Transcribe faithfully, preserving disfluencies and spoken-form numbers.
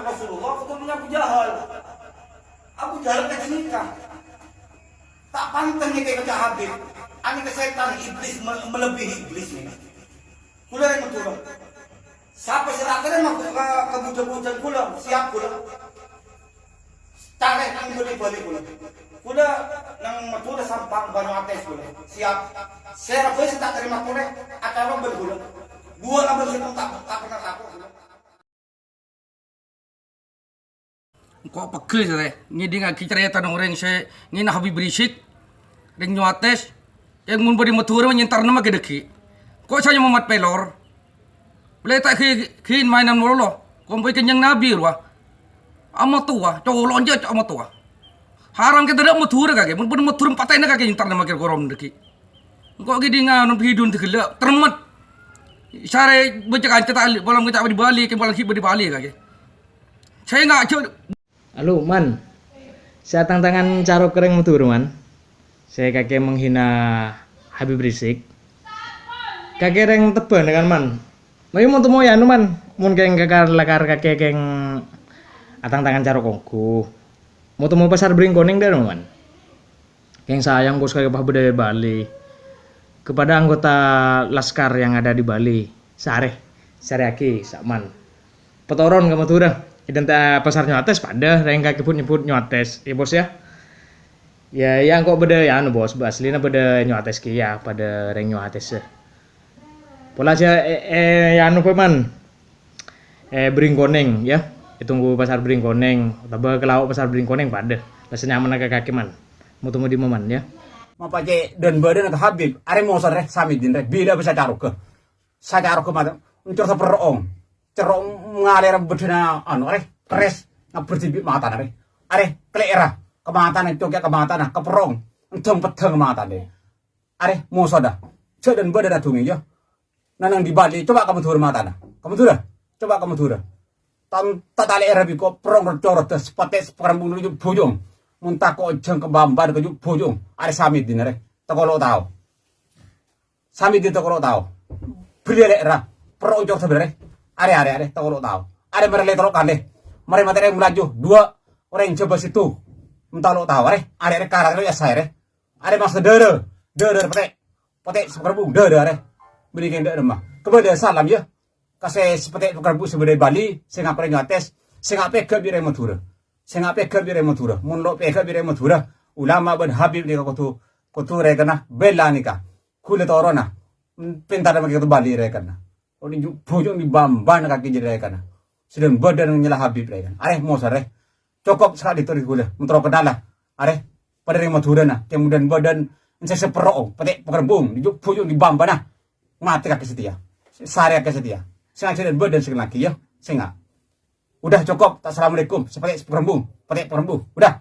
Rasulullah ketemu Abu Jahal. Abu Jahal kacengka. Ta' pantes ngètè kanca Habib. Anèka sètan iblis me-, melebihi iblis nèka. Kaulâ rèng Madhurâ. Sapa sè ta' tarèma ka, ka bhudhâ-bhudhâna kaulâ, siap kaulâ. Carè nang bâdâ è Bali kaulâ. Kaulâ nang Madhurâ Sampang Banyuates kaulâ. Siap. Sèra bhâi sè ta' tarèma polè, acara bân kaulâ. Duwâ' abâ' sè ta', ta' pernah tako' kaulâ. Engko' pegghel, Saudara, ngèdingngaghi carètana orèng sè ngèna Habib Rizieq, rèng Banyuates, yang mon bâdâ è Madhurâ nyèntarna makè dhâggi'. Engko' sè nyama Mat Pelor. Bâlâ ta' ghi-, ghi' maènan malolo, kompoy Kanjeng Nabi rowa. Amatowa, colo' jâ' amatowa. Haram kèta dâ' Madhurâ kakè, mon bâdâ Madhurâ patèna kakè nyèntarna makè korom dhâggi'. Engko' ghi' dinga non pidun tegella', termet. Sarè bâca kanca ta' polong kèta bâdâ è Bali, kèng polong ghi' bâdâ è Bali kakè. Sènga' jâ'. Alo, Man. Sè atang-tangan carok rèng Madhurâ, Man. Sè kakè menghina Habib Rizieq. Kakè rèng Tebban, kan, Man? Mayu mo-, temo yâ, anu, Man. Mon kèng kakar lakar kakè kèng atang-tangan carok ongghu. Mo-, temo Pasar Bringkonèng dâ', Man. Kèng sayang, Bos, kakè pas bâdâ è Bali. Kepada anggota laskar yang ada di Bali, sarè, sarèyaghi, sa', Man. Patoron ka Madhurâ. È dântè' Pasar Banyuates padâ, rèng kakè bhut-nyebbhut Banyuates, yâ, Bos, yâ. Yâ, yâ, engko' bâdâ, yâ, anu, Bos, aslina bâdâ Banyuates kèya, padâ rèng Banyuates, yâ. Pola jâ', è, è, yâ, anu, Man. È Bringkonèng, yâ. Ètongghu Pasar Bringkonèng, otabâ ka lao' Pasar Bringkonèng padâ. La sè nyamana ka kakè, Man. Mo-, temo dimma, Man, yâ. Mapacè' dân-bâdâna ka Habib, arè moso rè, Samidin rè, bilâ bâsa carogghâ. Sacarogghâ matè, encor saperro'ong. Cerro' ngalèra bâdâna, anu, arè, terres, ngabber dibi' matana, rè. Arè, kalè'èra, ka matana, cokè' ka matana, ka perro'ong, endhâng-peddhâng matana. Arè, moso dâ. Jâ' dân-bâdâna dungè, yâ. Nanang è Bali, coba' ka Madhurâ matana. Ka Madhurâ, coba' ka Madhurâ. Tan-, ta' talè'èra bi' ko' perro'ong ro-, coro' dâ, sapatè' saparembung ju'-bhujung. Mon tako' jâng kabamban ka ju'-bhujung. Arè Samidin, arè. Takolo' tao. Samidin takolo' tao. Bâriyâ lè'èra. Perro'ong cor sabârâ. Arè, arè, arè, takolo' tao. Arè marè lè tello' kalè. Marè matè rèng malaju. Duwâ' orèng Jhâbâ Sèttong. Entalo' tao, arè. Arè, arè, kara tello' yâ saè, arè. Arè masa dârâ. Dârâ patè'. Patè' saparembung dârâ, arè. Bânnè kèng dâ' remma. Kabâlâ salam, yâ. Ka sè, sè patè' saparembung sè bâdâ è Bali, sènga' rèng Banyuates, sènga' pèghâ' bi' rèng Madhurâ. Sènga' pèghâ' bi' rèng Madhurâ. Mon lo' pèghâ' bi' rèng Madhurâ, ulama bân Habib nèka kodhu, kodhu rèkenna bella nèka. Ghulâ toronna, pèntarra makè kodhu bâli rèkenna. Odhi' ju'-, bhujung dibambana kakè jârèya kana. Sè dân-bâdân nyala Habib rèya kana. Arè, moso, arè. Cokop sakadinto dhâri ghulâ. Mentoro kenala. Arè, padâ rèng Madhurâna. Kèng dân-bâdân sè saperro'ong. Patè' pakerembung. Ju'-, bhujung dibambana. Matè kakè satèya. Sarè kakè satèya. Sènga' jâ' dân-bâdân sè laghi, yâ. Sènga'. Udah, cokop. Ta' assalamualaikum. Sè patè' pakerembung. Patè' pakerembung. Udah.